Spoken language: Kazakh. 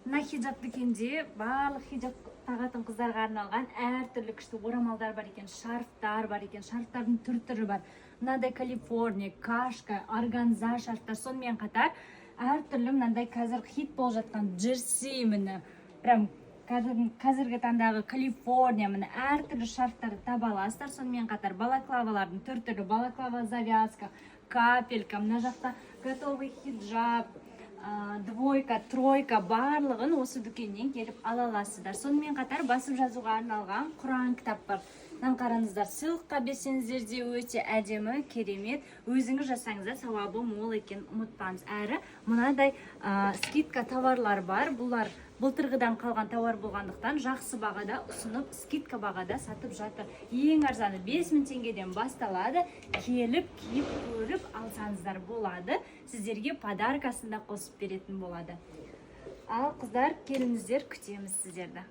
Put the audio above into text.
Мына хиджаб дүкенде барлық хиджаб тағатын қыздарға арналған әртүрлі күшті орамалдар бар екен, шарфтар бар екен, шарфтардың түр түрі бар. Мынандай Калифорния, кашка, органза шарфтар, сонымен қатар әртүрлі мынандай қазір хит болып жатқан джерси, міне, прям қазіргі таңдағы Калифорния, міне, әртүрлі шарфтарды таба аласыздар. Сонымен қатар балаклавалардың түр түрі, балаклава завязка, капелька, мына жақта готовый хиджаб, двойка, тройка, барлығын осы дүкеннен келіп ала аласыздар. Сонымен қатар басып жазуға арналған Құран кітап бар. Мынаны қараңыздар, сыйлыққа берсеңіздер де өте әдемі, керемет, өзіңіз жасаңыз да сауабы мол екенін ұмытпаңыз. Әрі мынадай скидка товарлар бар. Бұлар былтырғыдан қалған товар болғандықтан, жақсы бағада ұсынып, скидка бағада сатып жатыр. Ең арзаны 5000 теңгеден басталады. Келіп, киіп көріп алсаңыздар болады, сіздерге подаркасын да қосып беретін болады. Ал қыздар, келіңіздер, күтеміз сіздерді.